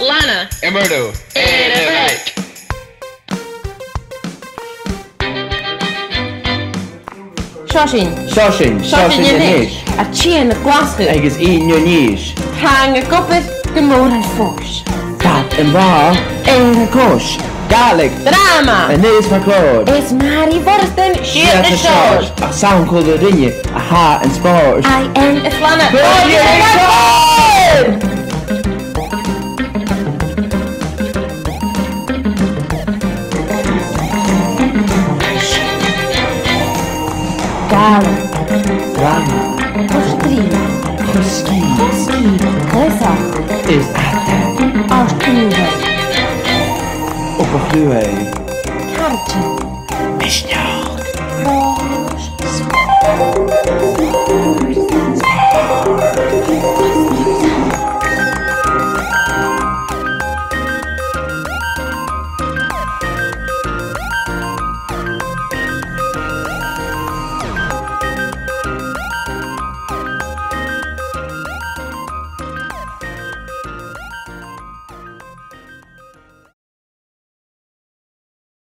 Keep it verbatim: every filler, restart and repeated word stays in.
Lana. Iomradh. Air a' bheag. Seo sinn. Seo sinn. Seo sinn a-nis. A' tighinn à Glaschu. Agus Iain Nise. Tha e ag obair gu mòr air fois. Fad an latha. Air a' chois. Gàidhlig. Dràma. Aonais mar chlòir. Is Màiri Mhoireasdan, siud na seòid. Ach 's ann còmhla rinne a tha an spòrs. Iain is Lana. Go dtí an ath-latha! Gàidhlig. Dràma. Cosgairean. Cosgairean. Cosgairean. Cleasachd. Is ait. Àrd-ùrlair. Obair-chruaidh. Caraidean. Misneachd.